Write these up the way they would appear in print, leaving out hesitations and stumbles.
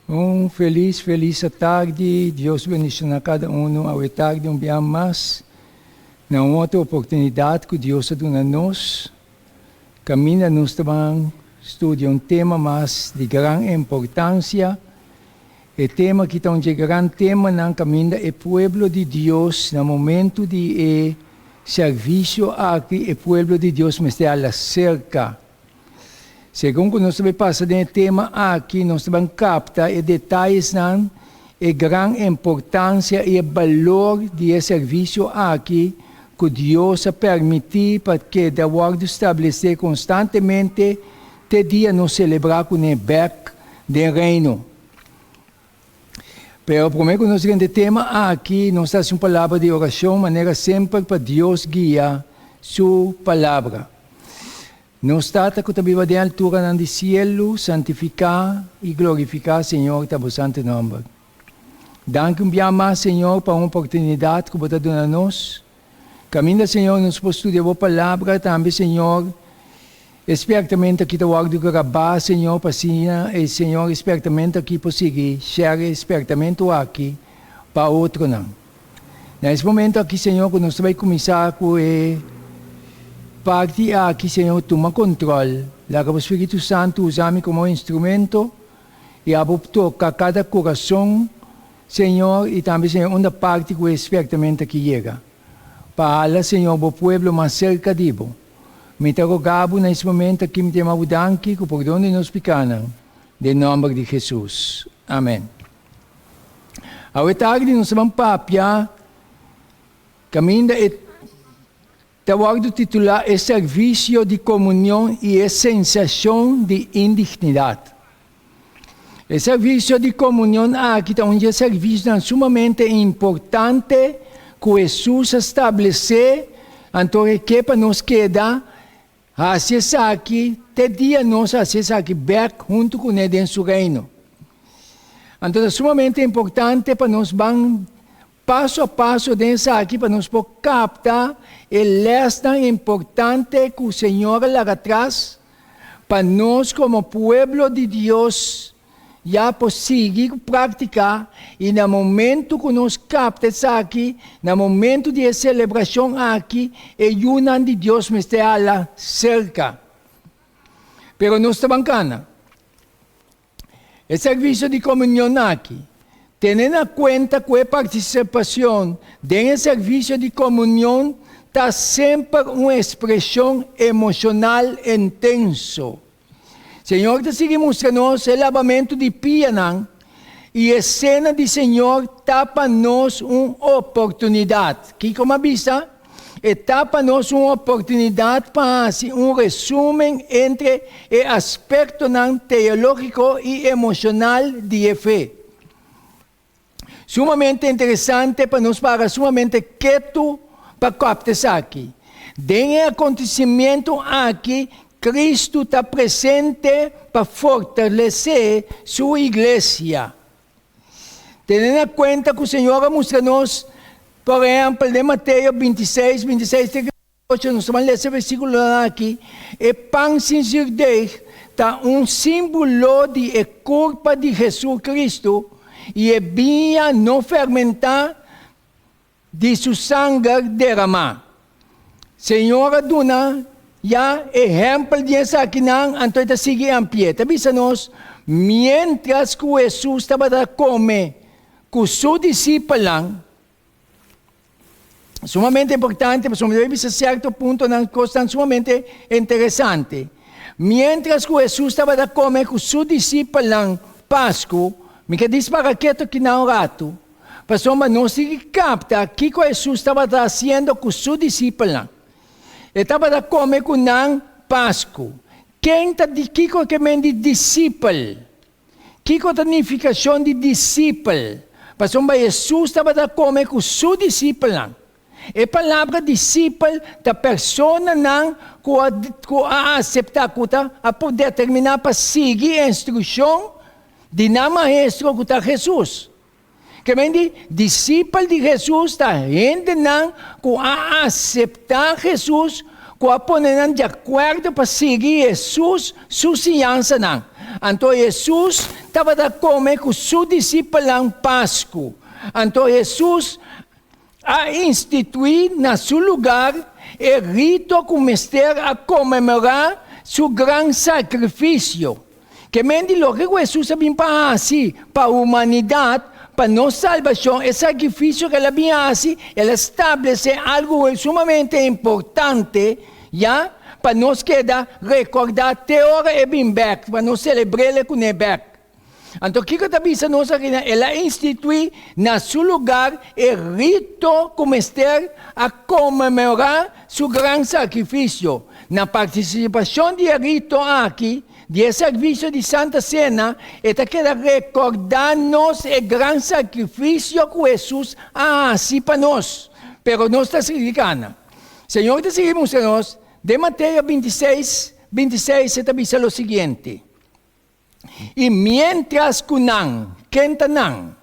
Un felis felis atardi, Dios bendiciona cada uno awe tardi un bia mas na un otro oportunidad cu Dios a duna nos caminda nos ta ban studia un tema mas di gran importancia. E tema aki ta un dje gran temanan caminda e pueblo di Dios na momento di e servicio aki e pueblo di Dios mester hala cerca. Segun ku nos ta bai pasa den e tema aki, nos ta ban kapta e detayesnan, e gran importansia i e balor di e servisio aki ku Dios a permití pa keda wòrdu stablesé konstantemente te dia nos selebrá kuné bèk den Reino. Pero promé ku nos drenta e tema aki, nos ta hasi un palabra di orashon manera semper pa Dios guia Su Palabra. Nos Tata ku ta biba den alturanan di sielu, santifiká i glorifiká, Señor, ta bo santu nòmber. Danki un bia mas, Señor, pa un oportunidat ku bo ta duna nos. Kaminda, Señor, nos por studia bo Palabra, tambe, Señor, e spèrtamentu aki ta wòrdu grabá, Señor, pa asina e, Señor, e spèrtamentu aki por sigui share e spèrtamentu aki pa otronan. Na es momento aki, Señor, ku nos ta bai kuminsá ku e parti aki, Señor, tuma kontrol. Laga bo Spiritu Santu usa mi komo instrumento i abo toka kada kurason, Señor, i tambe, Señor, unda parti ku e spèrtamentu aki yega. Pa hala, Señor, bo pueblo mas serka di bo. Mi ta roga bo na es momento aki, mi ta yama bo danki ku pordon di nos pikanan, den nòmber di Hesus. Amen. Awe tardi nos ta ban papia kaminda e ta wòrdu titulá E Servisio di Komunion i e Sensashon di Indignidat. E servisio di komunion aki ta un di e servisionan sumamente importante ku Hesus a stablesé, anto e ke pa nos keda Hasi esaki te dia nos hasi esaki bek huntu kuné den su Reino. Anto ta sumamente importante pa nos ban paso a paso den esaki pa nos por kapta e lèsnan importante ku Señor a laga atras pa nos komo pueblo di Dios Ya por sigui ku práktika i na momentu ku nos kapta esaki, na momentu di e selebrashon aki, e yunan di Dios mester hala serka. Pero nos ta ban kana. E servisio di komunion aki, tene na kuenta ku e partisipashon den e servisio di komunion ta semper un ekspreshon emoshonal intenso. Señor ta sigui mustra nos e labamentu di pianan i e sena di Señor ta pa nos un oportunidat. Kiko m'a bisa? E ta pa nos un oportunidat pa hasi un resumen entre e aspektonan teológiko i emoshonal di e fe. Sumamente interesante pa nos para sumamente ketu pa kapta esaki. Den e akontesimiento aki, Kristu ta presente pa fortalesé Su iglesia. Tene na kuenta ku Señor a mustra nos, por ehèmpel, den Mateo 26, 26 te 28, nos ta ban lesa e versíkulonan aki, e pan sin zürdeg ta un símbolo di e kurpa di Jesucristo i e biña no fermentá di su sanger deramá. Señor a duna ya ehèmpel di esakinan, anto e ta sigui ampli'é. Ta bisa nos, miéntras ku Hesus tabata kome ku su disipelnan, Sumamente importante, pasobra mi debe bisa sierto puntonan, kosnan sumamente interesante. Miéntras ku Hesus tabata kome ku su disipelnan Pasku, mi ke dispara ketu kinan un ratu, pasobra nos tin ki kapta kiko Hesus tabata hasiendo ku su disipelnan. E tabata kome ku nan Pasku. Ken ta di kiko ke men di disipel? Kiko ta nifikashon di disipel? Pasobra Hesus tabata kome ku su disipelnan. E palabra disipel ta personanan ku a ku a aseptá, ku ta a por determiná pa sigui e instrukshon di nan maestro ku ta Hesus. Ke men di disipel di Hesus ta hendenan ku a aseptá Hesus, ku a pone nan di akuerdo pa sigui Hesus su siñansanan. Anto Hesus tabata kome ku su disipelnan Pasku. Anto Hesus a instituí na su lugar e rito ku mester a konmemorá su gran sakrifisio. Ke men di loke ku Hesus a bin pa hasi pa humanidat, pa nos salbashon, e sakrifisio ku el a bin hasi, el a stablesé algu sumamente importante ya pa nos keda rekordá te ora e bin bèk, pa nos selebr'é kuné bèk. Anto kiko ta bisa nos akina? El a instituí na su lugar e rito ku mester a konmemorá su gran sakrifisio. Na partisipashon di e rito aki, di e servisio di Santa Sena, e ta keda rekordá nos e gran sakrifisio ku Hesus a hasi pa nos. Pero nos ta sigui kana. Señor ta sigui mustra nos den Mateo bintiseis, bintiseis e ta bisa lo siguiente. I miéntras ku nan, ken ta nan?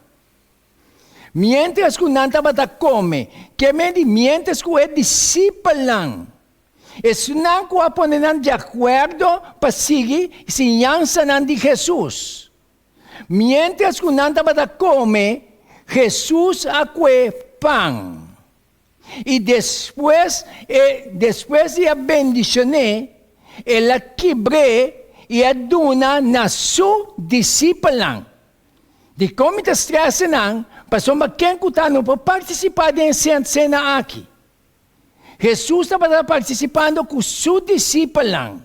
Miéntras ku nan tabata kome, ke men di miéntras ku e disipelnan, esnan ku a pone nan di akuerdo pa sigui siñansanan di Hesus, miéntras ku nan tabata kome, Hesus a kue pan. I despues e despues di a bendishon'é, el a kibr'é i a duna na su disipelnan. Dikon mi ta stresa nan? Pasobra ken ku ta no por partisipá den e sena aki. Hesus tabata partisipando ku su disipelnan.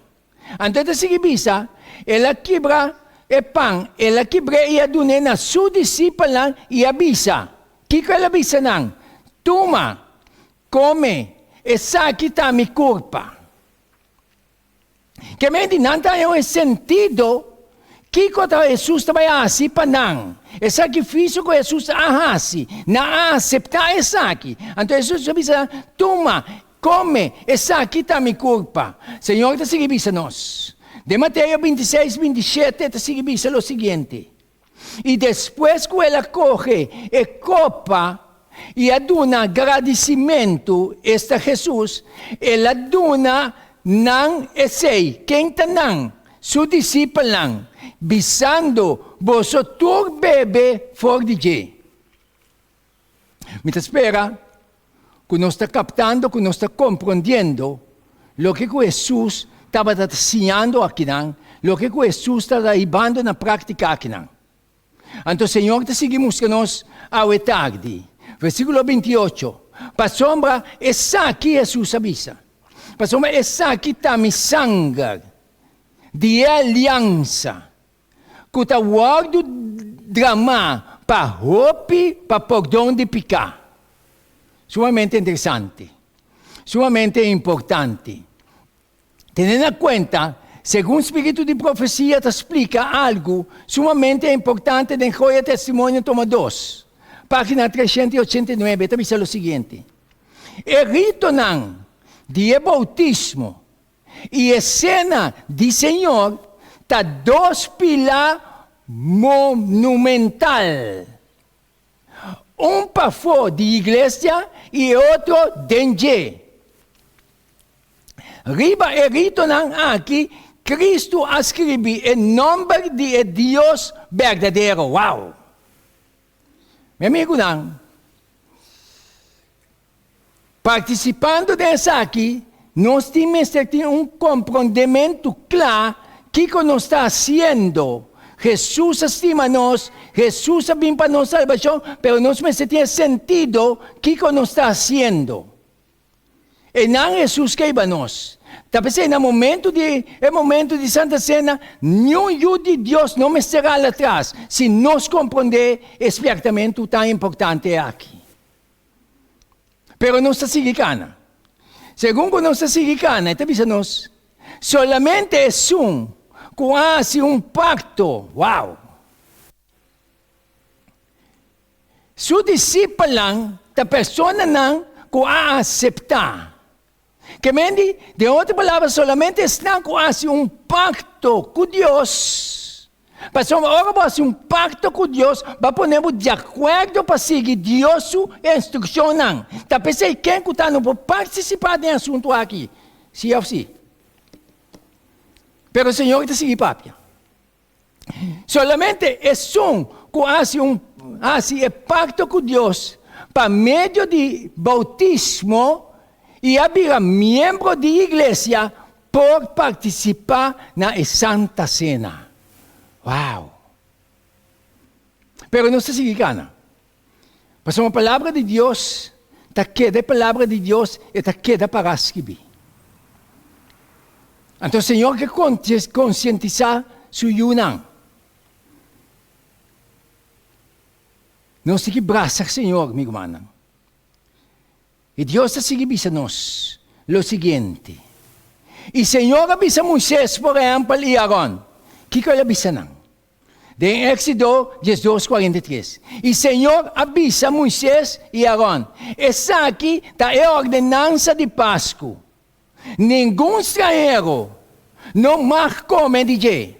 Anto e ta sigui bisa, El a kibra e pan, el a kibr'é i a dun'é na su disipelnan i a bisa. Kiko el a bisa nan? Tuma, kome, esaki ta mi kurpa. Ke menti nan ta haña un sentido kiko ta Hesus ta bai hasi pa nan, e sakrifisio ku Hesus a hasi. Nan a aseptá esaki. Anto Hesus a bisa nan, Tuma, Come, esaki ta mi curpa. Señor ta sigui bisa nos. Den Mateo bintiseis, bintishete e ta sigui bisa lo siguiente, I despues cu el a coge e copa i a duna gradicimentu, esta Jesus, el a duna nan esey. Ken ta nan? Su disipelnan, bisando, Boso tur bebe for di dje. Mi ta spera ku nos ta kaptando, ku nos ta komprondiendo loke ku Hesus tabata ta siñando akinan, loke ku Hesus tabata hibando na práktika akinan. Anto Señor ta sigui mustra nos awe tardi. Versíkulo 28, Pasobra esaki Hesus a bisa, Pasobra esaki ta mi sanger di e aliansa, ku ta wòrdu dramá pa hopi pa pordon di piká. Sumamente interesante, sumamente importante. Tene na kuenta, segun spiritu di profesia ta splika algu sumamente importante den Joya Testimonio toma dos, página 389, e ta bisa lo siguiente, E ritonan di e boutismo I e sena di Señor ta dos pilá monumental, un pafó di iglesia i e otro den dje. Riba e ritonan aki Cristo a skribí e nòmber di e Dios berdadero. Wow! Mi amigunan, Partisipando den esaki, nos tin mester tin un komprondementu kla kiko nos ta hasiendo. Hesus a stima nos, Hesus a bin pa nos salbashon, pero nos mester tin e sentido kiko nos ta hasiendo. Einan Hesus keiba nos. Ta p'esei na momentu di e momentu di Santa Sena, niun yu di Dios no mester hala atras si nos komprondé e spièrtamentu tan importante aki. Pero nos ta sigui kana. Segun ku nos ta sigui kana, e ta bisa nos, Solamente esun ku a hasi un pakto, wow! Su disipelnan ta personanan ku a aseptá. Ke men di, den otro palabra, solamente esnan ku hasi un pakto ku Dios. Pasobra ora bo hasi un pakto ku Dios, bo a pone bo di akuerdo pa sigui Dios su instrukshonnan. Ta p'esei ken ku ta no por partisipá den e asuntu aki, si òf si. Pero Señor ta sigui papia. Solamente esun ku hasi un hasi e pakto ku Dios pa medio di boutismo i a bira miembro di iglesia por partisipá na e Santa Sena. Wow! Pero nos ta sigui gana. Pasobra palabra di Dios ta keda e palabra di Dios, e ta keda pará skibí. Anto Señor ke konsientisá su yunan. Nos tin ki brasa Señor, mi rumannan. I Dios ta sigui bisa nos lo siguiente, I Señor a bisa Moisés, por ehèmpel, i Aron. Kiko el a bisa nan? Den Éxodo 12, 43, I Señor a bisa Moisés i Aron, Esaki ta e ordenansa di Pasku, Ningun stranhero no mag kome di dje.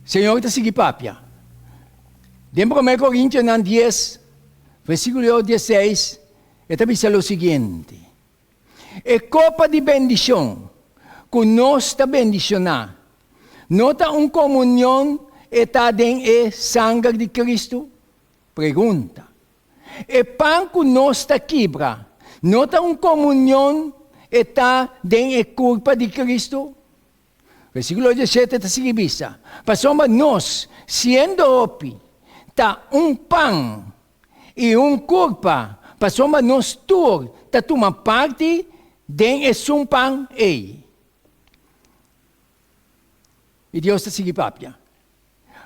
Señor ta sigui papia. Den Promé Korintionan 10, versíkulo 16, e ta bisa lo siguiente, E kopa di bendishon ku nos ta bendishoná, no ta un komunion e ta den e sanger di Kristu? Pregunta. E pan ku nos ta kibra, no ta un komunion e ta den e kurpa di Kristu? Versíkulo 17 ta sigui bisa, Pasobra nos, siendo hopi, ta un pan i un kurpa, pasobra nos tur ta tuma parti den esun pan ei. I Dios ta sigui papia,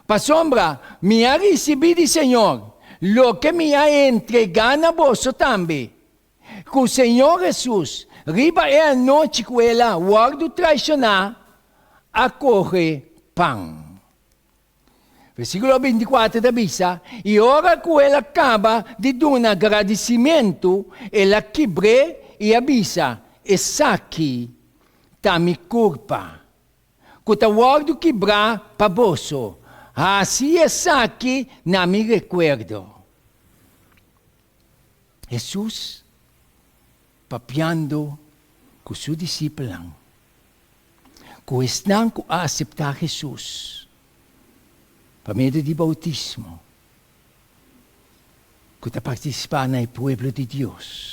Pasobra mi a risibí di Señor loke mi a entregá na boso tambe, ku Señor Hesus, riba e anochi ku el a wòrdu traishoná, a kohe pan. Versíkulo 24 ta bisa, I ora ku el a kaba di duna gradisimentu, el a kibr'é i a bisa, Esaki ta mi kurpa, ku ta wòrdu kibrá pa boso, hasi esaki na mi rekuerdo. Hesus papiando ku su disipelnan, ku esnan ku a aseptá Hesus pa medio di boutismo, ku ta partisipá na e pueblo di Dios.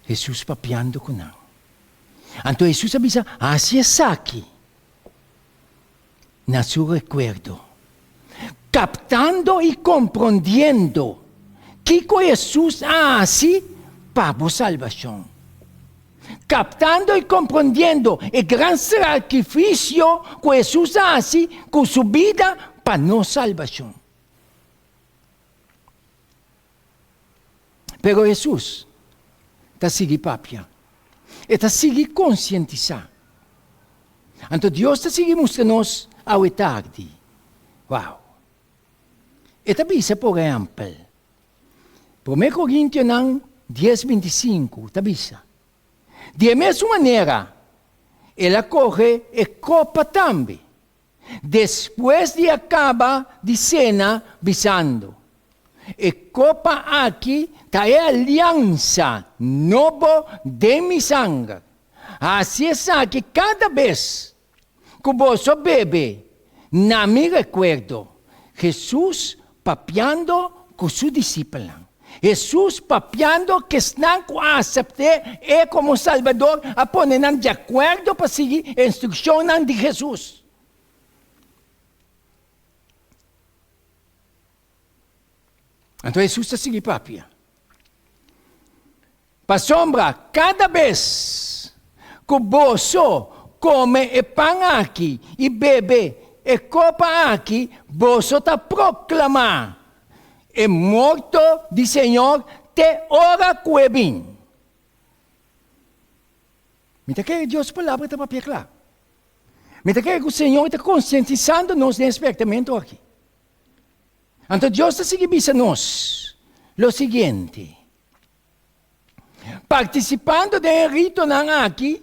Hesus papiando ku nan. Anto Hesus a bisa, Hasi esaki na su rekuerdo. Kaptando i komprondiendo kiko Hesus a hasi pa bo salbashon. Kaptando i komprondiendo e gran sakrifisio ku Hesus a hasi ku su bida pa nos salbashon. Pero Hesus ta sigui papia. E ta sigui konsientisá. Anto Dios ta sigui mustra nos awe tardi. Wow! E ta bisa, por ehèmpel, Promé Korintionan dies 25 ta bisa, Di e mesun manera, el a kohe e kopa tambe, Despues di a kaba di sena, bisando, E kopa aki ta e aliansa nobo den mi sanger. Hasi esaki kada bes ku boso bebe na mi rekuerdo. Hesus papiando ku su disipelnan. Hesus papiando kesnan ku a asept'é e komo Salbador a pone nan di akuerdo pa sigui e instrukshonnan di Hesus. Anto Hesus ta sigui papia. Pasobra kada bes ku boso kome e pan aki i bebe e kopa aki, boso ta proklamá e morto di Señor te ora ku e bin. Mi ta kere Dios su Palabra ta papia kla. Mi ta kere ku Señor ta konsientisando nos den e spertamentu aki. Anto Dios ta sigui bisa nos lo siguiente. Partisipando den e ritonan aki,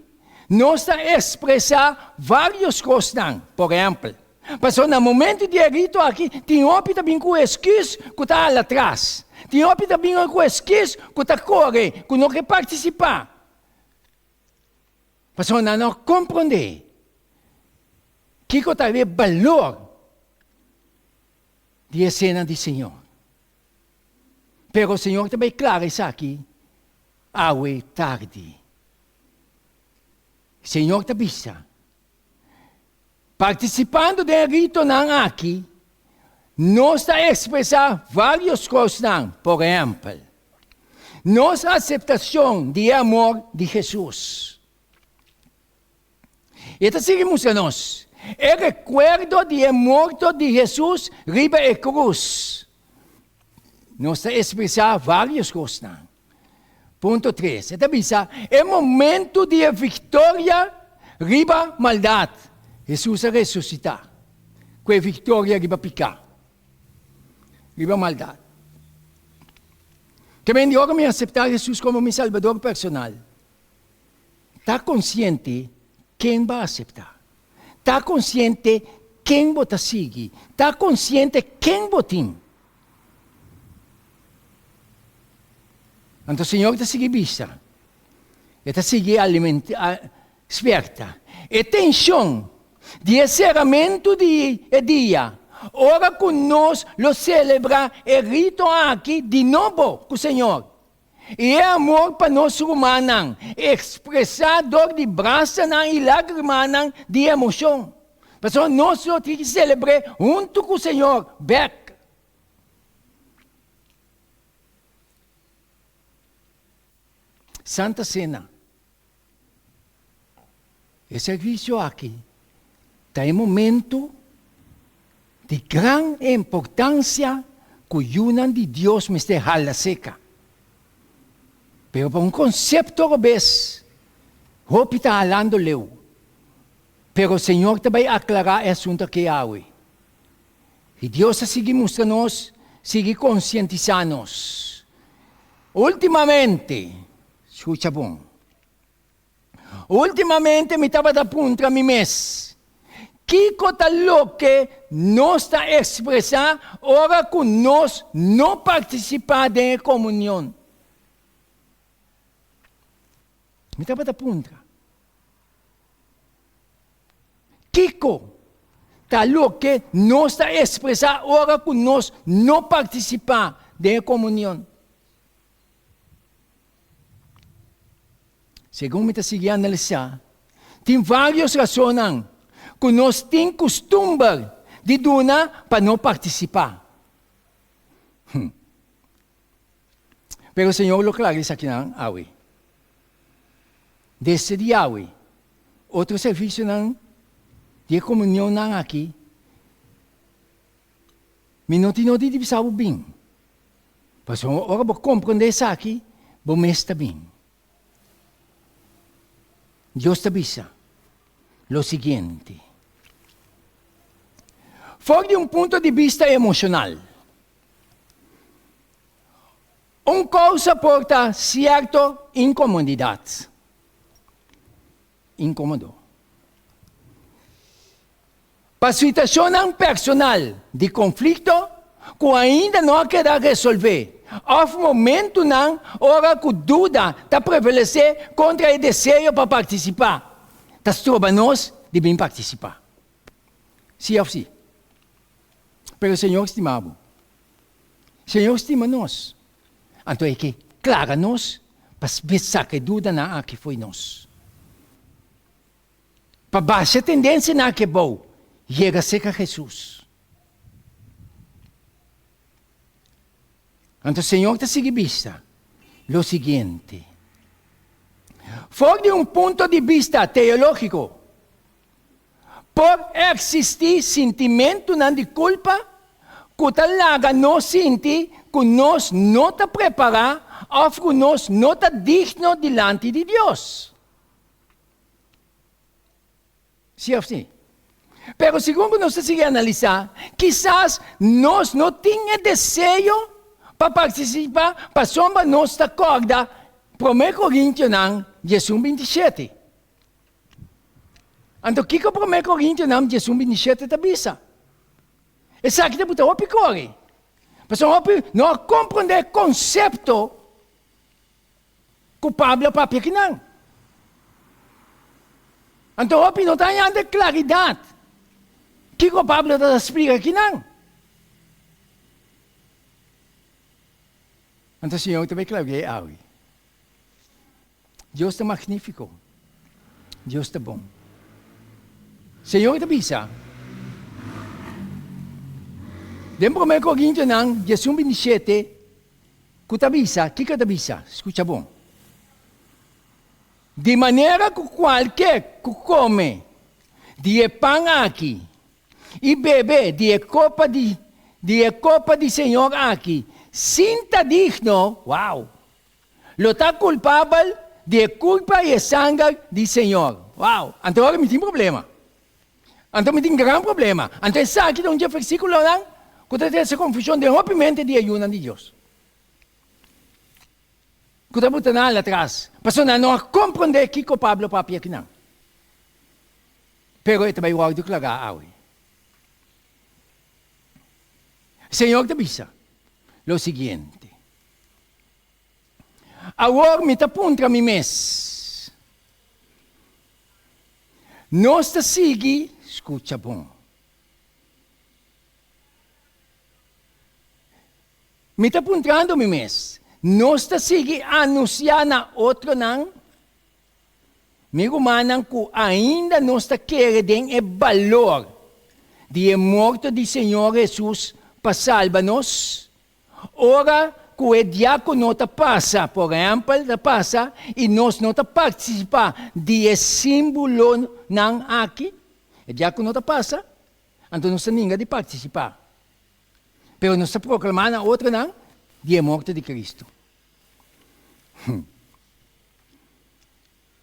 nos ta ekspresá vários kosnan. Por ehèmpel, pasobra na momentu di e rito aki, tin hopi ta bin ku esküs ku ta hala tras. Tin hopi ta bin ku esküs ku ta kore, ku no ke partisipá. Pasobra nan no a komprondé kiko ta e balor di e sena di Señor. Pero Señor ta bai klara esaki awe tardi. Señor ta bisa, Partisipando den e ritonan aki, nos ta ekspresá vários kosnan, por ehèmpel, nos aseptashon di e amor di Hesus. E ta sigui mustra nos e rekuerdo di e morto di Hesus riba e krus. Nos ta ekspresá vários kosnan. Punto tres, e ta bisa e momento di e viktoria riba maldat. Hesus a resusitá ku e viktoria riba piká, riba maldat. Ke men di ora mi aseptá Hesus komo mi Salbador personal, ta konsiente ken bo a aseptá. Ta konsiente ken bo ta sigui. Ta konsiente ken bo tin. Anto Señor ta sigui bisa, E ta sigui alimenta, spierta. E tenshon di e seramentu di e dia, ora ku nos lo selebrá e rito aki di nobo ku Señor, i e amor pa nos rumannan ekspresá dor di brasanan i lágrimanan di emoshon. Pasobra nos lo tin ki selebr'é huntu ku Señor bèk. Santa Sena. E servisio aki ta e momento di gran importansia ku yunan di Dios mester hala seka. Pero pa un konsepto robes, hopi ta halando leu. Pero Señor ta bai aklará e asuntu aki awe. I Dios a sigui mustra nos, sigui konsientisá nos. Últimamente, skucha bon, últimamente mi tabata puntra mi mes, Kiko ta loke nos ta ekspresá ora ku nos no partisipá den e komunion? Mi tabata puntra. Kiko ta loke nos ta ekspresá ora ku nos no partisipá den e komunion? Segun mi ta sigui analisá, tin vários rasonnan ku nos tin kustumber di duna pa no partisipá. Pero Señor lo klara esakinan awe. Desde di awe, otro servisionan di e komunionnan aki, mi no tin nodi di bisa bo bin. Pasobra ora bo komprondé esaki, bo mes ta bin. Dios ta bisa lo siguiente, For di un punto di bista emoshonal, Un kousa por ta sierto inkomodidat, inkomodo, pa situashonnan personal di konflikto ku ainda no a keda resolvé òf momentunan ora ku duda ta prevalesé kontra e deseo pa partisipá, ta stroba nos di bin partisipá. Sí òf sí? Pero Señor stima bo. Señor stima nos. Anto e ke klara nos pa saka e dudanan aki fo'i nos. Pa basha e tendensianan aki abou, yega serka Hesus. Anto Señor ta sigui bisa lo siguiente, For di un punto di bista teológiko, Por eksistí sintimentunan di kulpa ku ta laga nos sinti ku nos no ta prepará òf ku nos no ta digno dilanti di Dios. Sí òf sí? Pero segun ku nos ta sigui analisá, kisas nos no tin e deseo pa partisipá pasobra nos ta kòrda Promé Korintionan 11 27. Anto kiko Promé Korintionan 11 27 ta bisa? Esaki ta buta hopi kore. Pasobra hopi no a komprondé e konsepto ku Pablo a papia akinan. Anto hopi no ta hañando e klaridat kiko Pablo ta splika akinan. Anto Señor ta bai klari'é awe. Dios ta magnífiko. Dios ta bon. Señor ta bisa den Promé Korintionan diesun bintishete ku ta bisa, kiko ta bisa? Skucha bon. Di manera ku kualke ku kome di e pan aki i bebe di e kopa di di e kopa di Señor aki sin ta digno, wow! Lo ta kulpabel di e kulpa i e sanger di Señor. Wow! Anto ora mi tin problema. Anto mi tin gran problema. Anto esaki ta un dje versíkulonan ku ta trese konfushon den hopi mente di e yunan di Dios. Ku ta buta nan al atras, pasobra nan no a komprondé kiko Pablo papia akinan. Pero e ta bai wòrdu klará awe. Señor ta bisa lo siguiente. Awor mi ta puntra mi mes, Nos ta sigui skucha bon? Mi ta puntrando mi mes, Nos ta sigui anunsiá na otronan, mi rumannan, ku ainda nos ta kere den e balor di e morto di Señor Hesus pa salba nos? Ora ku e diákono ta pasa, por ehèmpel, ta pasa i nos no ta partisipá di e símbolonan aki, e diákono ta pasa, anto nos ta ninga di partisipá. Pero nos ta proklamá na otronan di e morto di Kristu.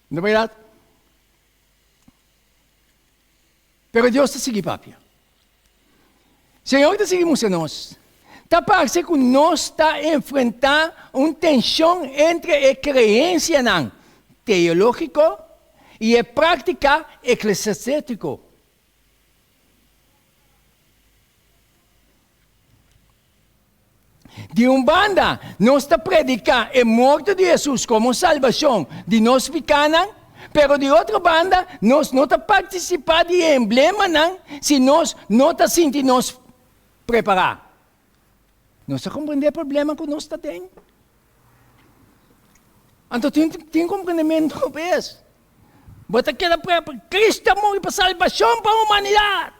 No ta bèrdat? Pero Dios ta sigui papia. Señor ta sigui mustra nos. Ta parse ku nos ta enfrentá un tenshon entre e kreensianan teológiko i e práktika eklesiástiko. Di un banda, nos ta prediká e morto di Hesus komo salbashon di nos pikánan, pero di otro banda, nos no ta partisipá di e emblemanan si nos no ta sinti nos prepará. Nos ta komprendé e problema ku nos ta den? Anto tin tin komprendementu bes. Bo ta keda prepará. Kristu a muri pa salbashon pa humanidat.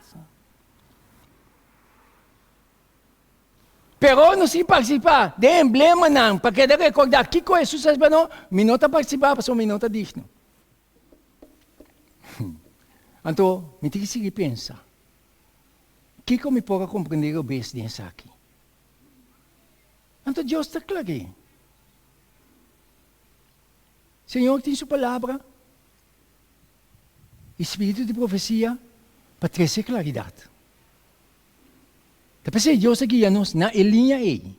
Pero nos tin partisipá den emblemanan pa keda rekordá kiko Hesus a hasi pa nos. Mi no ta partisipá pasobra mi no ta digno. Anto mi tin ki sigui pensa, Kiko mi por a komprendé robes den esaki? Anto Dios ta klar'é. Señor tin su palabra i spiritu di profesia pa trese klaridat. Ta p'esei Dios a guia nos na e liña ei.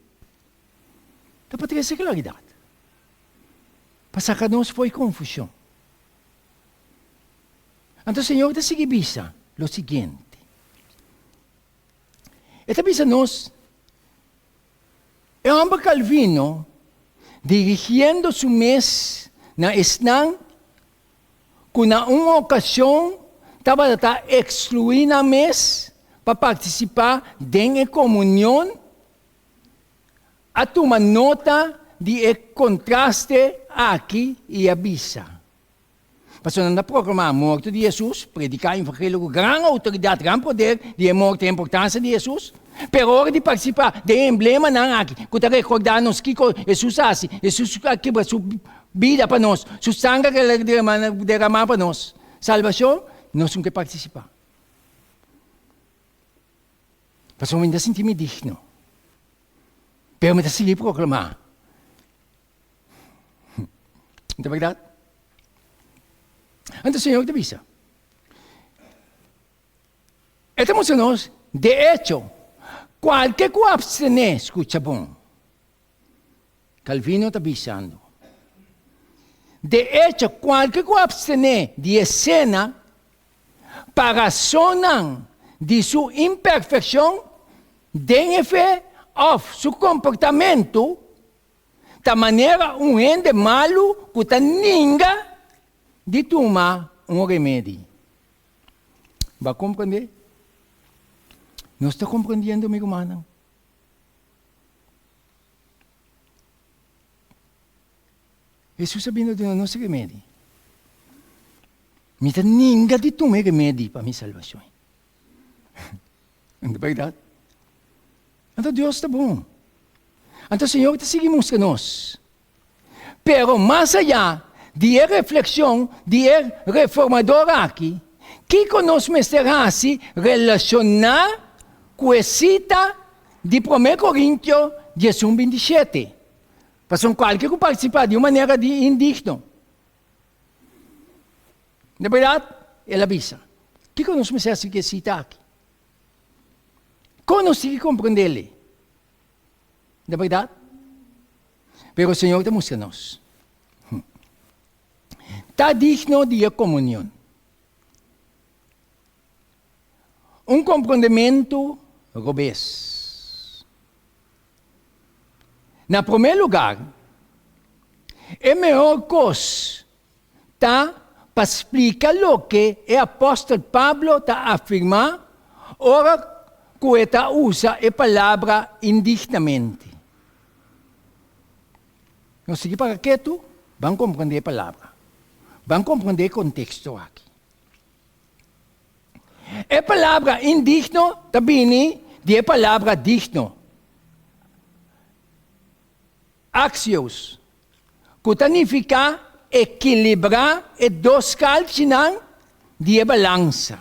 Ta pa trese klaridat, pa saka nos fo'i konfushon. Anto Señor ta sigui bisa lo siguiente. E ta bisa nos, E hòmber Calvino, dirigiendo su mes na esnan ku na un okashon tabata ta ekskluí nan mes pa partisipá den e komunion, a tuma nota di e kontraste aki i a bisa, Pasobra nan ta proklamá morto di Hesus, prediká evangelio ku gran outoridat, gran poder di e morto i e importansia di Hesus, pero ora di partisipá den e emblemanan aki ku ta rekordá nos kiko Hesus a hasi, Hesus a kibra su bida pa nos, su sanger el a derama pa nos salbashon, nos no ke partisipá. Pasobra mi no ta sinti mi digno, pero mi ta sigui proklamá. No ta bèrdat? Anto Señor ta bisa, E ta mustra nos, de echo, kualke ku apstené, skucha bon, Calvino ta bisando, de echo, kualke ku apstené di e sena pa rasonnan di su imperfekshon den e fe òf su komportamentu, Ta manera un hende malu ku ta ninga di tuma un remedi. Bo a komprendé? Nos ta komprendiendo, mi rumannan? Hesus a bini duna nos remedi. Mi ta ninga di tuma e remedi pa mi salbashon. No ta bèrdat? Anto Dios ta bon. Anto Señor ta sigui mustra nos. Pero mas ayá di e reflekshon di e reformador aki, kiko nos mester hasi relashoná ku e sita di Promé Korintio 11 27? Pasobra kualke ku partisipá di un manera di indigno. Na bèrdat, el a bisa, kiko nos mester hasi ku e sita aki? Kon nos tin ki komprendé-li? Na bèrdat? Pero Señor ta mustra nos. Ta digno di e komunion. Un komprondementu robes. Na promé lugar, e mehor kos ta pa splika loke e apòstel Pablo ta afirmá ora ku e ta usa e palabra indignamente. Nos sigui para ketu, ban komprendé e palabra. Ban komprendé e konteksto aki. E palabra indigno ta bini di e palabra digno. Axios, ku ta nifiká ekilibrá e dos kalchinan di e balansa.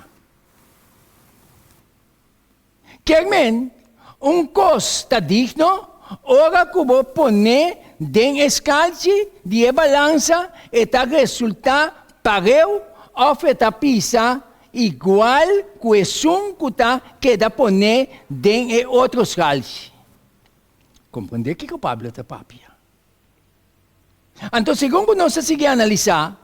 Kier men, un kos ta digno ora ku bo pon'é den e skalchi di e balansa e ta resultá pareu òf e ta pisa igual ku esun ku ta keda pon'é den e otro skalchi. Komprendé kiko Pablo ta papia. Anto segun ku nos ta sigui analisá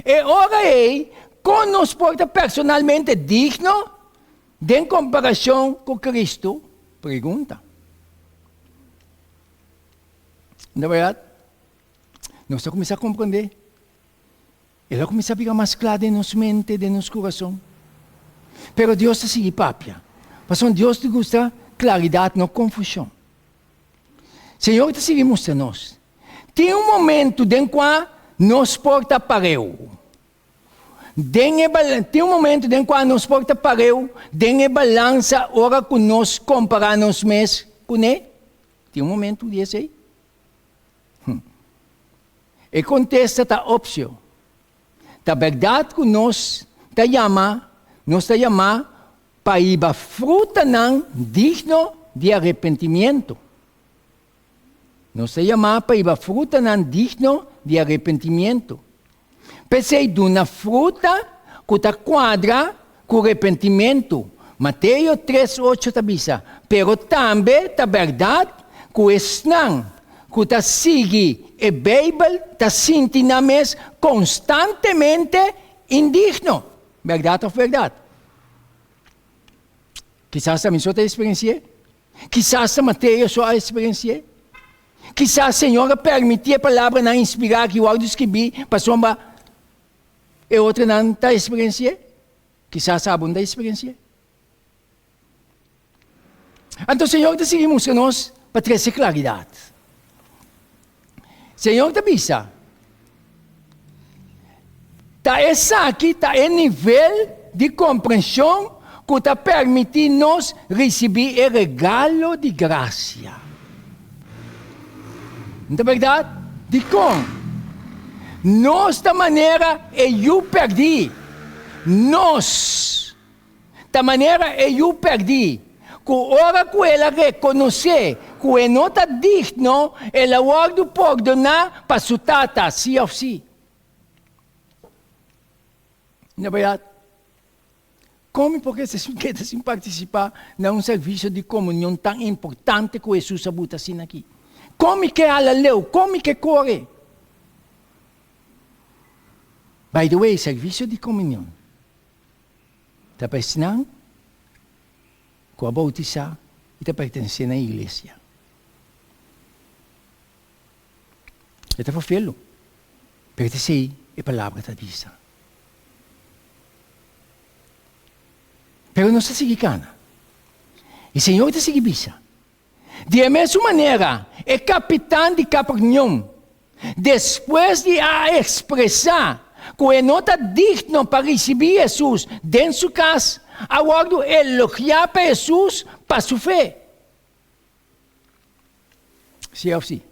e ora ei, kon nos por ta personalmente digno den komparashon ku Kristu? Pregunta. Na bèrdat, nos ta kuminsá komprendé. El a kuminsá bira mas kla den nos mente, den nos kurason. Pero Dios ta sigui papia. Pasobra Dios ta gusta klaridat, no konfushon. Señor ta sigui mustra nos. Tin un momentu den kua nos por ta pareu. Den e tin un momentu den kua nos por ta pareu den e balansa ora ku nos kompará nos mes kuné. Tin un momentu di esei. E kontesta ta opsio. Ta bèrdat ku nos ta yama, nos ta yamá pa hiba frutanan digno di arepentimiento. Nos ta yamá pa hiba frutanan digno di arepentimiento. P'esei duna fruta ku ta kuadra ku repentimentu. Mateo tres ocho ta bisa, Pero tambe ta bèrdat ku esnan ku ta sigui e Beibel ta sinti nan mes konstantemente indigno. Bèrdat òf bèrdat? Kisas ta mi so ta eksperensi'é. Kisas ta Mateo so a eksperensi'é. Kisas Señor a permití e palabranan inspirá ki wòrdu skibí pasobra e otronan ta eksperensi'é. Kisas abo no ta eksperensi'é. Anto Señor ta sigui mustra nos pa trese klaridat. Señor ta bisa, Ta esaki ta e nivel di komprenshon ku ta permití nos risibí e regalo di grasia. No ta bèrdat? Dikon? Nos ta manera e yu pèrdí. Nos ta manera e yu pèrdí, ku ora ku el a rekonosé ku e no ta digno, el a wòrdu pordoná pa su tata, sí òf sí. Na bèrdat, kon mi por keda sin partisipá na un servisio di komunion tan importante ku Hesus a buta asina aki? Kon mi ke hala leu? Kon mi ke kore? By the way, servisio di komunion ta pa esnan ku a boutisá i ta pertenesé na iglesia. E ta forfelu, pero ta esei e palabra ta bisa. Pero nos ta sigui kana. I Señor ta sigui bisa. Di e mesun manera, e kapitan di Kapernaum, despues di a ekspresá ku e no ta digno pa risibí Hesus den su kas, a wòrdu elogiá pa Hesus pa su fe. Sí òf sí?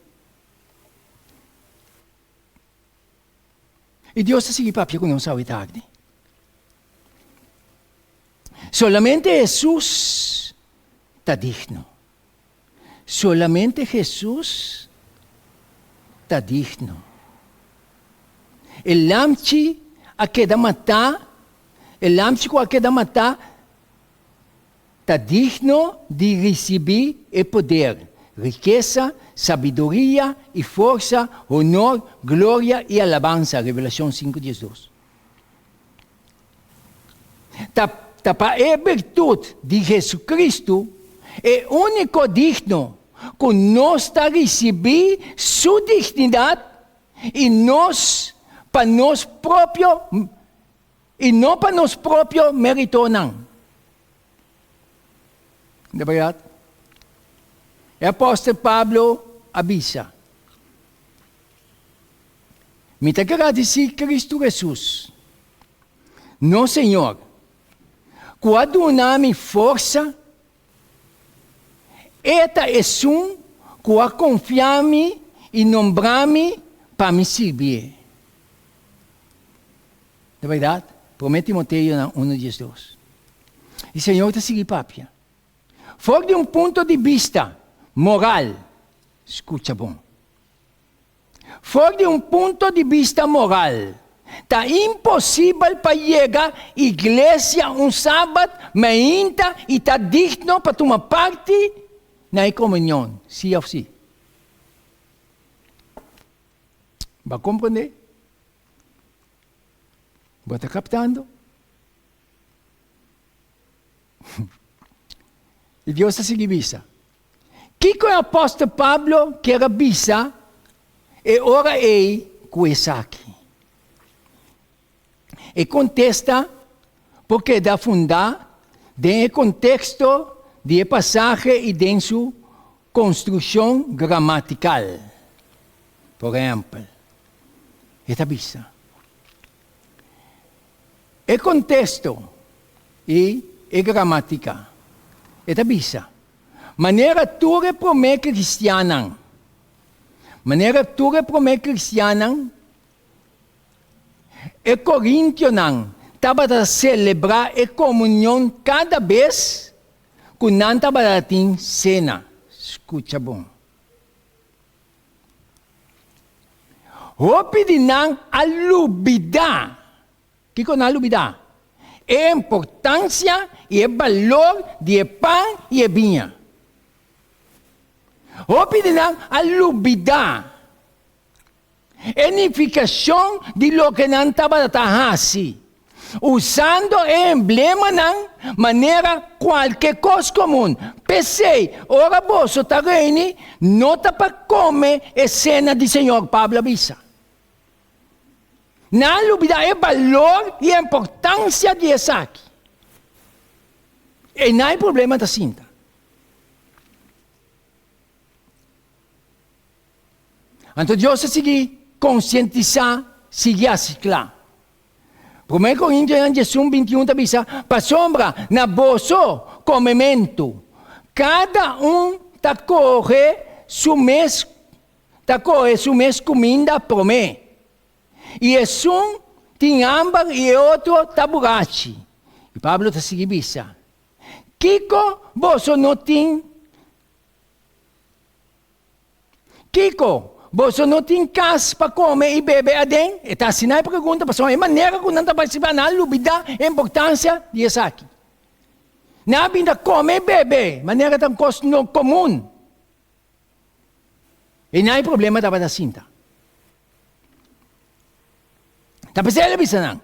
I Dios ta sigui papia ku nos awe tardi. Solamente Hesus ta digno. Solamente Hesus ta digno. E lamchi a keda matá, e lamchi ku a keda matá ta digno di risibí e poder, rikesa, sabiduria i forsa, honor, gloria i alabansa, Revelashon sinku diesdos. Ta ta pa e birtut di Jesucristo, e úniko digno, ku nos ta risibí Su dignidat i nos pa nos propio I no pa nos propio meritonan. De berdad, e apostel Pablo a bisa, Mi ta gradisí Cristo Hesus, nos Señor, cu a duna mi forsa, E ta esun cu a confia mi i nombra mi pa mi sirbié. Ta berdad? Promé Timoteonan unu diesdos. I Señor ta sigui papia. For di un punto di bista moral, scucha bon. For di un punto di bista moral, ta imposibel pa yega iglesia un sabat meinta i ta digno pa tuma parti na e komunion, sí òf sí? Bo a komprendé? Bo ta kaptando? I Dios ta sigui bisa, Kiko e apòstel Pablo kier a bisa e ora ei ku esaki? E kontesta por keda fundá den e konteksto di e pasahe i den su konstrukshon gramatikal. Por ehèmpel, e ta bisa, E konteksto i e gramatika. E ta bisa, Manera tur e promé kristiannan, manera tur e promé kristiannan, e korintionan tabata selebrá e komunion kada bes ku nan tabata tin sena. Skucha bon. Hopi di nan a lubidá. Kiko nan a lubidá? E importansia i e balor di e pan i e biña. Hopi di nan a lubidá e nifikashon di loke nan tabata ta hasi, usando e emblemanan manera kualke kos komun. P'esei, ora boso ta reuni, no ta pa kome e sena di Señor, Pablo a bisa. Nan a lubidá e balor i e importansia di esaki. Einan e problema ta sinta. Anto Dios a sigui konsientisá, sigui hasi kla. Promé Korintionan diesun bintiun ta bisa, Pasobra na boso komementu, kada un ta kohe su mes ta kohe su mes kuminda promé, i esun tin hamber i e otro ta burachi. I Pablo ta sigui bisa, Kiko boso no tin? Kiko? Boso no tin kas pa kome i bebe aden? E ta hasi nan e pregunta pasobra e manera ku nan ta partisipá nan a lubidá e importansia di esaki. Nan a bin ta kome i bebe manera ta un kos no komun. I nan e problema tabata sinta. Ta p'esei el a bisa nan,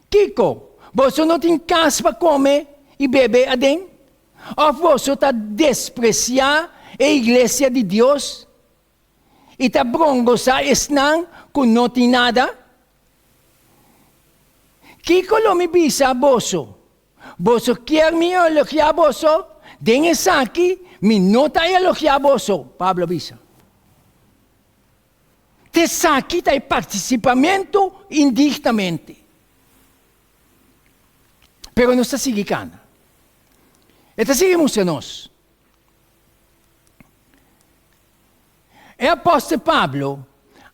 Kiko? Boso no tin kas pa kome i bebe aden? Òf boso ta despresiá e iglesia di Dios i ta brongosá esnan ku no tin nada? Kiko lo mi bisa boso? Boso kier mi elogiá boso? Den esaki mi no ta elogiá boso, Pablo a bisa. T'esaki ta e partisipamentu indignamente. Pero nos ta sigui kana. E ta sigui mustra nos. E apòstel Pablo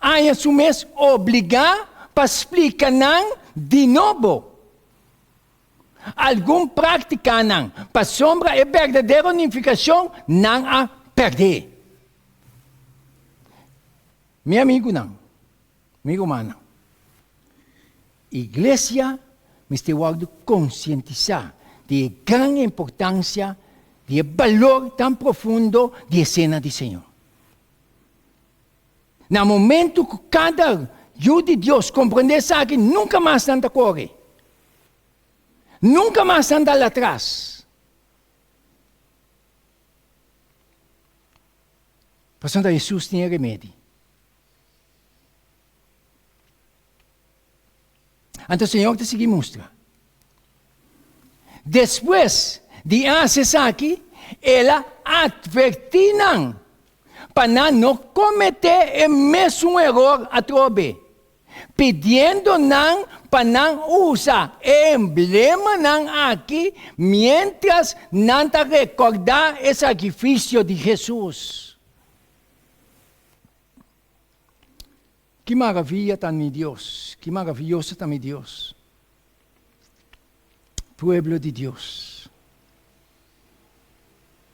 a haña su mes obligá pa splika nan di nobo algun práktikanan pasobra e berdadero nifikashon nan a pèrdè. Mi amigunan, mi rumannan, Iglesia mester wòrdu konsientisá di e gran importansia di e balor tan profundo di e Sena di Señor. Na momentu ku kada yu di Dios komprendé esaki, nunka mas nan ta kore. Nunka mas nan dal atras. Pasobra Hesus tin e remedi. Anto Señor ta sigui mustra. Despues di a hasi esaki, el a atvertí nan pa nan no kometé e mesun eror atrobe, pidiendo nan pa nan usa e emblemanan aki miéntras nan ta rekordá e sakrifisio di Hesus. Ki maravia ta mi Dios, ki maravioso ta mi Dios. Pueblo di Dios.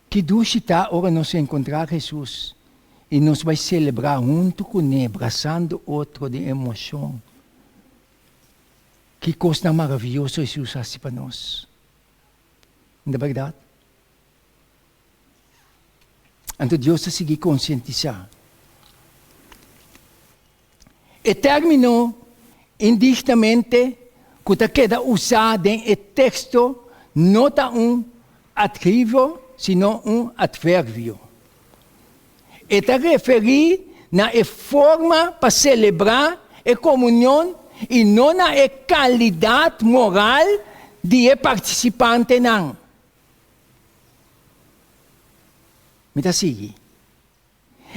Ki dushi ta ora nos encontra Jesus y nos bai celebra hunto cune, brasando otro den emocion. Ki cosnan maravioso Jesus haci pa nos. No ta berdad? Anto Dios ta sigui konsientisá. E término indignamente ku ta keda usá den e teksto no ta un adhetivo sino un atverbio. E ta referí na e forma pa selebrá e komunion i no na e kalidat moral di e partisipantenan. Mi ta sigui.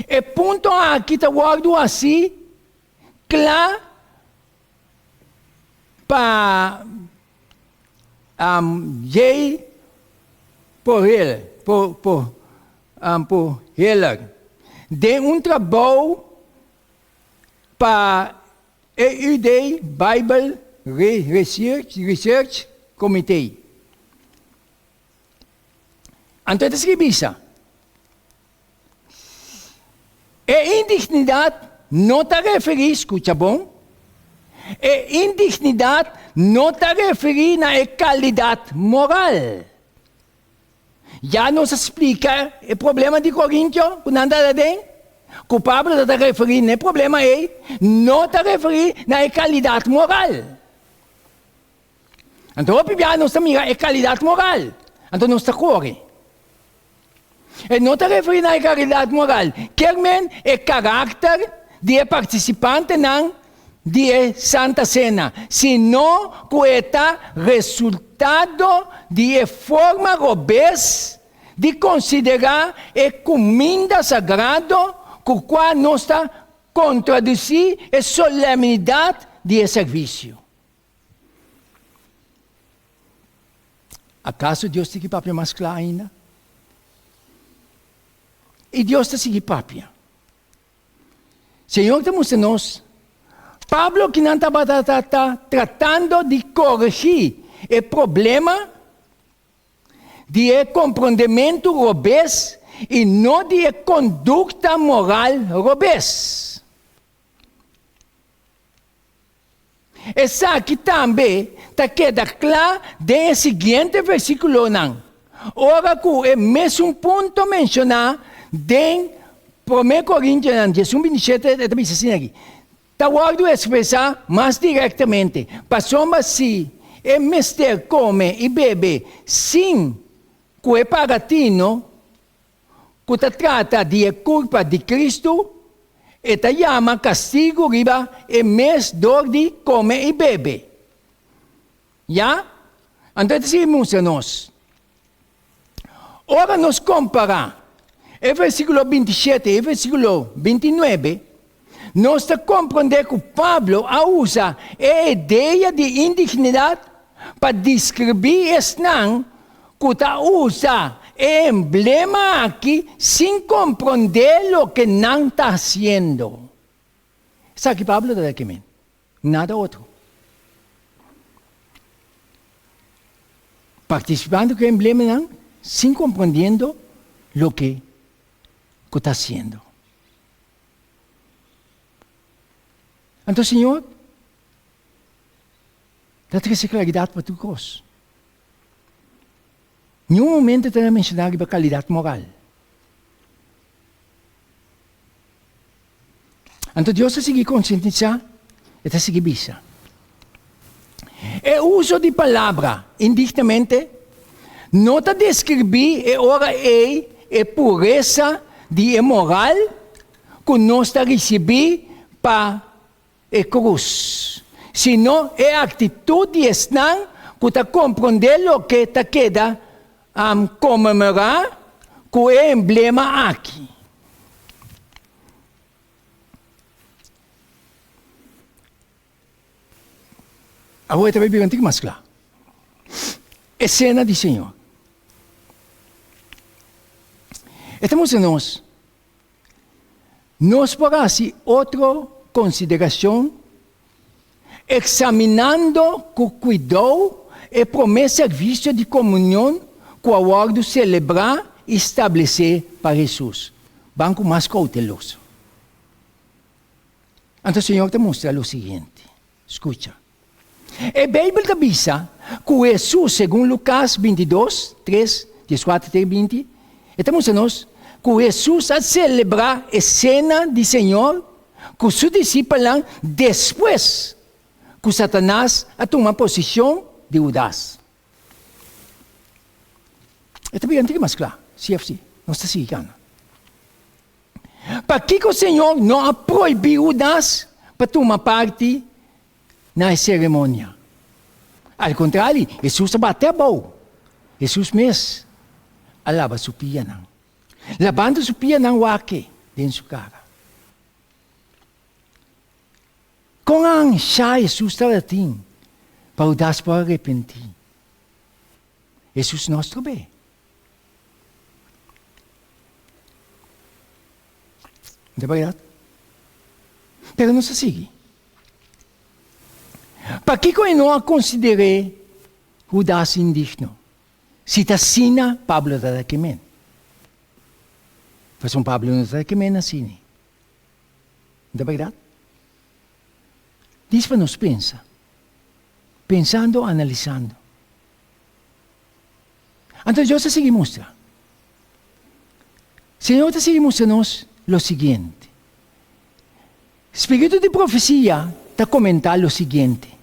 E punto aki ta wòrdu hasi kla pa J. Porel, Poheller den un trabou pa EUD Bible Research Committee. Anto e ta sigui bisa, E indignidat no ta referí, skucha bon, e indignidat no ta referí na e kalidat moral. Ya nos a splika e problema di Korintio ku nan ta aden, ku Pablo ta ta referí na e problema ei, no ta referí na e kalidat moral. Anto hopi bia nos ta mira e kalidat moral, anto nos ta kore. E no ta referí na e kalidat moral, kier men e karakter di e partisipantenan di e Santa Sena, sino ku e ta resultado di e forma robes di konsiderá e kuminda sagrado ku kua nos ta kontradusí e solemnidat di e servisio. Akaso Dios tin ki papia mas kla ainda? I Dios ta sigui papia. Señor ta mustra nos, Pablo kinan tabata ta ta tratando di koregí e problema di e komprondementu robes i no di e kondukta moral robes. Esaki tambe ta keda kla den e siguiente versíkulonan, ora ku e mesun punto menshoná den Promé Korintionan diesun bintishete e ta bisa asina aki, ta wòrdu ekspresá mas direktamente, Pasobra si e mester kome i bebe sin ku e paga tino, ku ta trata di e kurpa di Kristu, e ta yama kastigu riba e mes dor di kome i bebe. Ya? Anto e ta sigui mustra nos. Ora nos kompará e versíkulo 27 i e versíkulo 29, nos ta komprondé ku Pablo a usa e idea di indignidat pa deskribí esnan ku ta usa e emblema aki sin komprondé loke nan ta hasiendo. Esaki Pablo ta rekemen, nada otro. Partisipando ku e emblemanan sin komprondiendo loke ku ta hasiendo. Anto Señor ta trese klaridat pa tur kos. Niun momento ta menshoná riba kalidat moral. Anto Dios ta sigui konsientisá, e ta sigui bisa. E uso di palabra indignamente no ta deskribí e ora ei e puresa di e moral ku nos ta risibí pa e krus, sino e aktitut di esnan ku ta komprondé loke ta keda konmemorá ku e emblema aki. Awor e ta bai bira un tiki mas kla. E sena di Señor. E ta mustra nos Nos por hasi otro konsiderashon eksaminando ku kuidou e promé servisio di komunion ku a wòrdu selebrá i stablesé pa Hesus. Ban ku mas kouteloso. Anto Señor ta mustra lo siguiente. Skucha. E Beibel ta bisa ku Hesus, segun Lukas 22, 3, 14 te 20, e ta mustra nos ku Hesus a selebrá e Sena di Señor ku su disipelnan despues ku Satanas a tuma posishon di Hudas. E ta bira un tiki mas kla, CFC. Nos ta sigui gana. Pakiko Señor no a prohibí Hudas pa tuma parti na e seremonia? Al kontrali, Hesus a bate abou. Hesus mes a laba su pianan. Labando su pianan wak den su kara. Kon anshá Hesus tabatin pa Hudas por arepentí? Hesus no a strob'é. Ta berdad? Pero nos a sigui. Pakiko e no a konsider'é Hudas indigno? Si ta asina, Pablo ta rekemen. Pasobra Pablo no ta rekemen asina. Ta berdad? Dis pa nos pensa. Pensando, analisando. Anto Dios a sigui mustra. Señor ta sigui mustra nos lo siguiente. Spiritu di profesia ta komentá lo siguiente,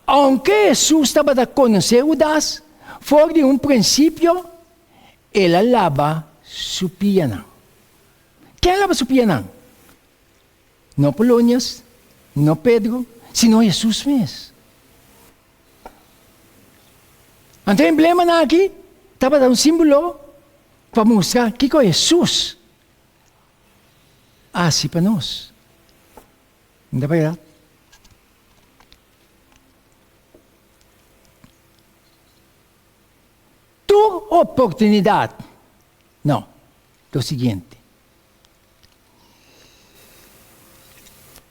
Ounke Hesus tabata konosé Hudas for di un prinsipio, el a laba su pianan. Ken a laba su pianan? No Polonias, no Pedro, sino Hesus mes. Anto e emblemanan aki tabata un símbolo pa mustra kiko Hesus a hasi pa nos. No ta bèrdat? Tur oportunidat, no, lo siguiente.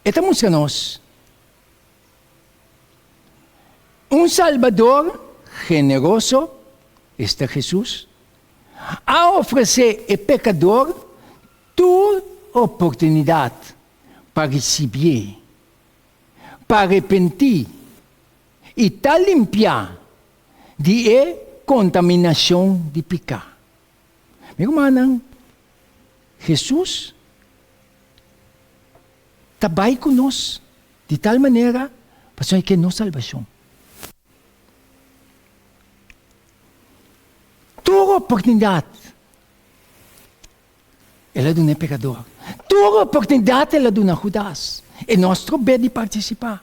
E ta mustra nos Un Salbador generoso, esta Hesus, a ofresé e pekador tur oportunidat pa risibié, pa arepentí i ta limpiá di e kontaminashon di piká. Mi rumannan, Hesus ta bai ku nos di tal manera pasobra e ke nos salbashon. Tur oportunidat el a duna e pekador. Tur oportunidat el a duna Hudas. E no a strob'é di partisipá.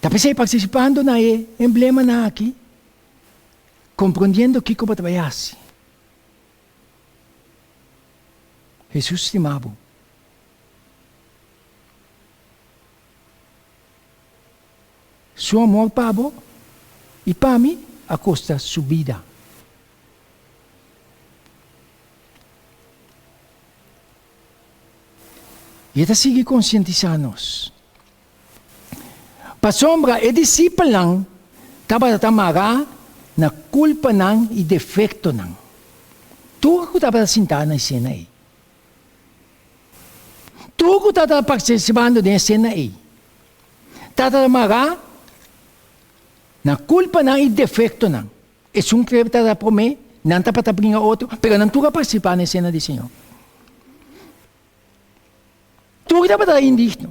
Ta p'esei partisipando na e emblemanan aki, komprondiendo kiko bo ta bai hasi. Hesus stima bo. Su amor pa bo i pa mi a kosta su bida. I e ta sigui konsientisá nos. Pasobra e disipelnan tabata ta mará na kulpanan i defektonan. Tur ku tabata sintá na e sena ei. Tur ku tabata partisipando den e sena ei tabata mará na kulpanan i defektonan. Esun ku tabata promé, nan tabata bringa otro, pero nan tur a partisipá na e sena di Señor. Tur tabata indigno.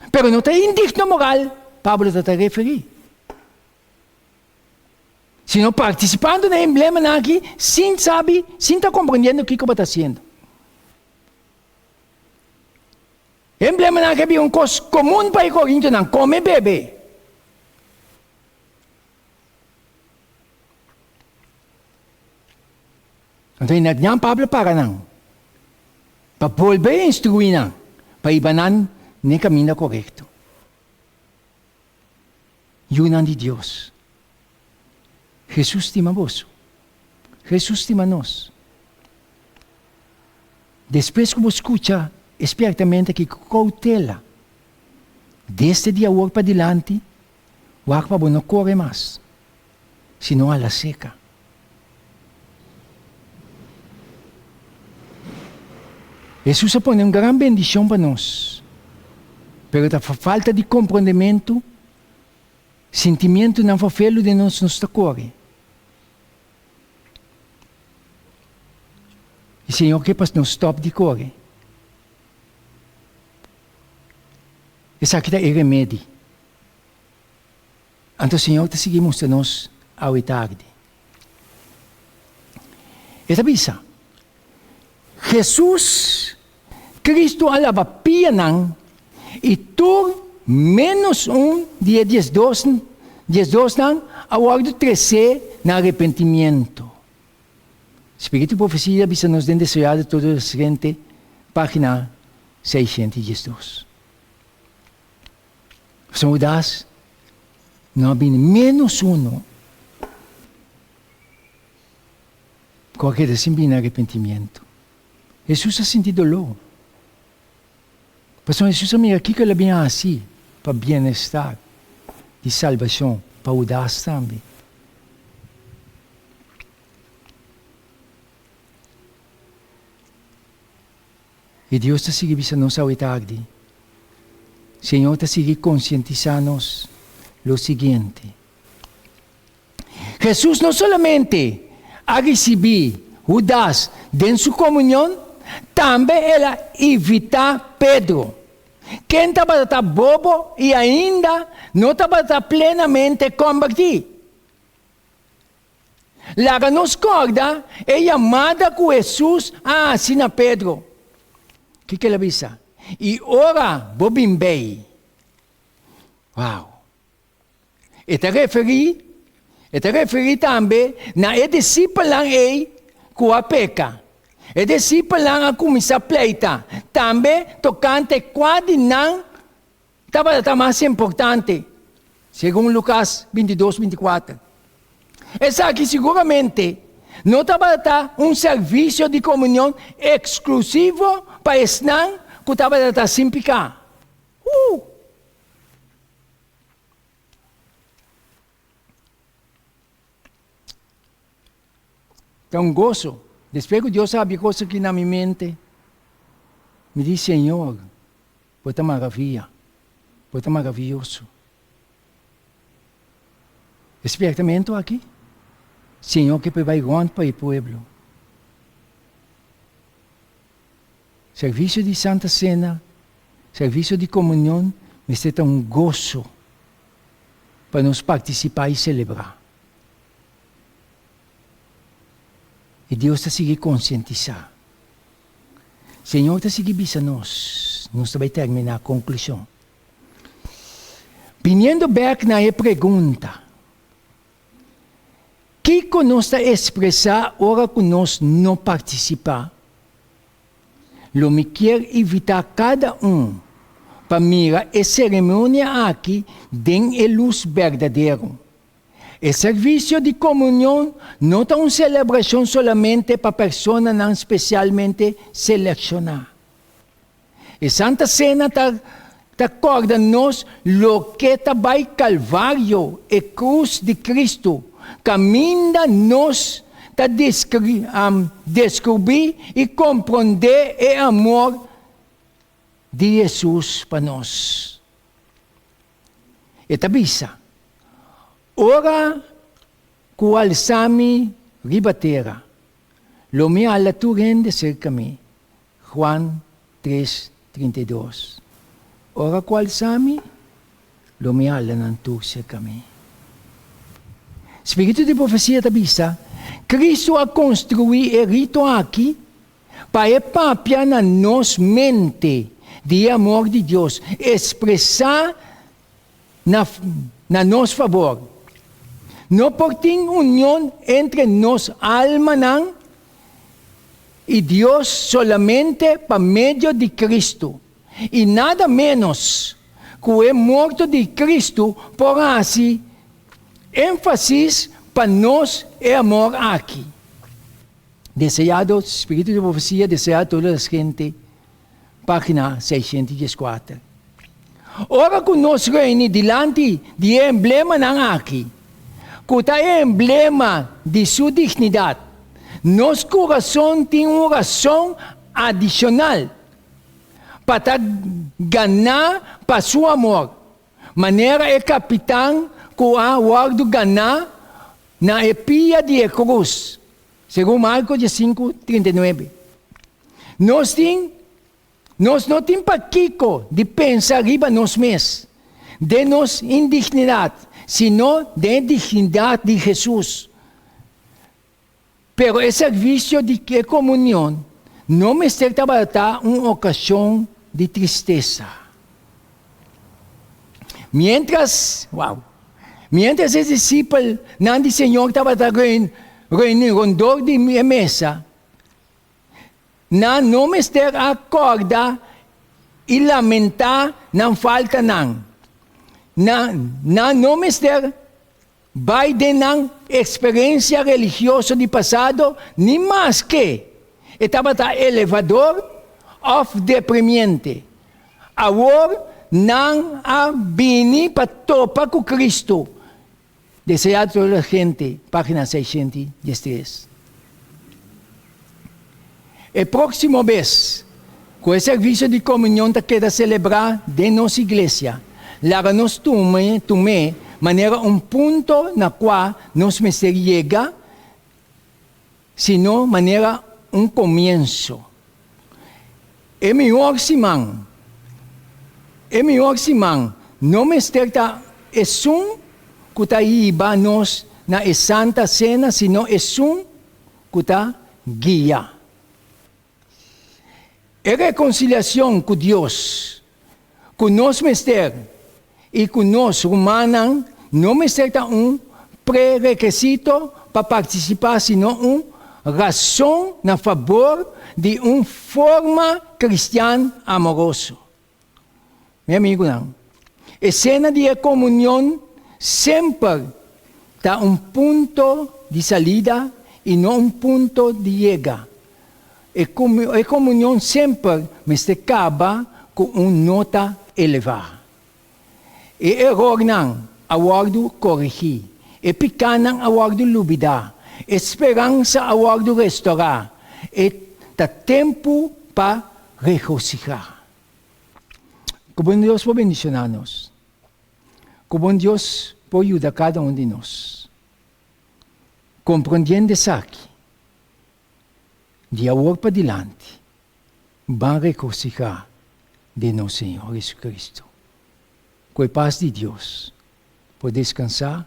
Pero no ta indigno moral Pablo ta ta referí. Sino partisipando na e emblemanan aki sin sabi, sin ta komprendiendo kiko bo ta hasiendo. E emblemanan aki a bira un kos komun pa e korintionan, kome bebe. Anto e nan Pablo para nan pa bolbe instruí nan pa hiba nan n'e kaminda korekto. Yunan di Dios, Hesus stima boso. Hesus stima nos. Despues ku bo skucha e spièrtamentu aki ku koutela, desde di awor padilanti, wak pa bo no kore mas, sino hala seka. Hesus a pone un gran bendishon pa nos, pero ta pa falta di komprondementu, sintimientunan fofelu den nos, nos ta kore. I Señor ke pa nos stòp di kore. Esaki ta e remedi. Anto Señor ta sigui mustra nos awe tardi. E ta bisa, Jesus Cristo a laba pianan i tur ménos un di e diesdosnan a wòrdu tresé na arepentimiento. Spiritu Profesia bisa nos den Deseado de Todo Reciente, página 612. Pasobra Hudas no a bini ménos uno ku a keda sin bini arepentimiento. Hesus a sinti doló. Pasobra Hesus a mira kiko el a bin hasi pa bienestar di salbashon pa Hudas tambe. I Dios ta sigui bisa nos awe tardi. Señor ta sigui konsientisá nos lo siguiente. Hesus no solamente a risibí Hudas den su komunion, tambe el a invitá Pedro, ken tabata ta bobo i ainda no tabata plenamente kombertí. Laga nos kòrda e yamada ku Hesus a hasi na Pedro. Kiko el a bisa? I ora bo bin bei. Wow! E ta referí, e ta referí tambe na e disipelnan ei ku a peka. E disipelnan a kuminsá pleita tambe tokante kua di nan Tabata ta mas importante, segun Lukas 22, 24. Esaki siguramente no tabata un servisio di komunion eksklusivo pa esnan ku tabata ta sin piká. Uh! Ta un goso. Despues ku Dios a habri kos aki na mi mente, mi di, Señor, Bo ta maravia. Bo ta maravioso. E spiertamentu aki, Señor ke por bai rònt pa e pueblo. Servisio di Santa Sena, servisio di komunion mester ta un goso pa nos partisipá i selebrá. I Dios ta sigui konsientisá. Señor ta sigui bisa nos, nos ta bai terminá konklushon. Biniendo bèk na e pregunta, Kiko nos ta ekspresá ora ku nos no partisipá? Lo mi kier invitá kada un pa mira e seremonia aki den e lus berdadero. E servisio di komunion no ta un selebrashon solamente pa personanan spesialmente selekshoná. E Santa Sena ta ta kòrda nos loke ta bai Kalvario, e krus di Kristu, kaminda nos ta deskubrí i komprondé e amor di Hesus pa nos. E ta bisa, Ora ku alsa mi riba tera, lo mi hala tur hende serka mi. Juan tres, 32. Ora ku alsa mi, lo mi hala nan tur serka mi. Spiritu di profesia ta bisa, Kristu a konstruí e rito aki pa e papia na nos mente di e amor di Dios ekspresá na na nos fabor. No por tin union entre nos almanan i Dios solamente pa medio di Cristo, i nada ménos ku e morto di Cristo por hasi énfasis pa nos e amor aki. Deseado Spiritu di Profesia, Deseado Todas las Gente, Página 614. Ora ku nos reuni dilanti di e emblemanan aki, ku ta e emblema di Su dignidat, nos kurason tin un rason adishonal pa ta ganá pa Su amor, manera e kapitan ku a wòrdu ganá na e pia di e krus, segun Marko diesinku, 39. Nos tin Nos no tin pakiko di pensa riba nos mes, den nos indignidat, sino den e dignidat di Hesus. Pero e servisio di e komunion no mester tabata un okashon di tristesa. Miéntras, wow, miéntras e disipelnan di Señor tabata reuní rondor di e mesa, Nan no mester a kòrda i lamentá nan faltanan. Nan, nan no mester bai den nan eksperensia religioso di pasado ni maske e tabata elevador òf deprimiente. Awor nan a bini pa topa ku Kristu. Deseá tur la gente, página 613. E próksimo bes ku e servisio di komunion ta keda selebrá den nos iglesia, laga nos tum'é tum'é manera un punto na kua nos mester yega, sino manera un komienso. E mihor siman, e mihor siman no mester ta esun ku ta hiba nos na e Santa Sena, sino esun ku ta guia. E rekonsiliashon ku Dios, ku nos mester i ku nos rumannan no mester ta un prerekesito pa partisipá sino un rason na fabor di un forma kristian amoroso. Mi amigunan, e sena di e komunion semper ta un punto di salida i no un punto di yega. E komunion semper mester kaba ku un nota elevá. E erornan a wòrdu koregí, e pikánan a wòrdu lubidá, e speransa a wòrdu restorá. E ta tempu pa regosihá. Ku bon Dios por bendishoná nos. Ku bon Dios por yuda kada un di nos. Komprondiendo esaki, di awor padilanti, ban regosihá den nos Señor Jesucristo. Ku e pas di Dios por deskansá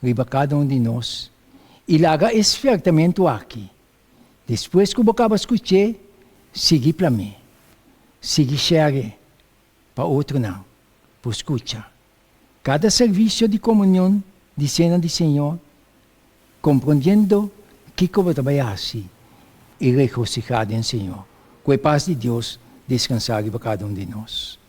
riba kada un di nos i laga e sfèrtamentu aki, despues ku bo kaba skuch'é, sigui plam'é, sigui share pa otronan por skucha. Kada servisio di komunion di Sena di Señor, komprondiendo kiko bo ta bai hasi i regosihá den Señor. Ku e pas di Dios deskansá riba kada un di nos.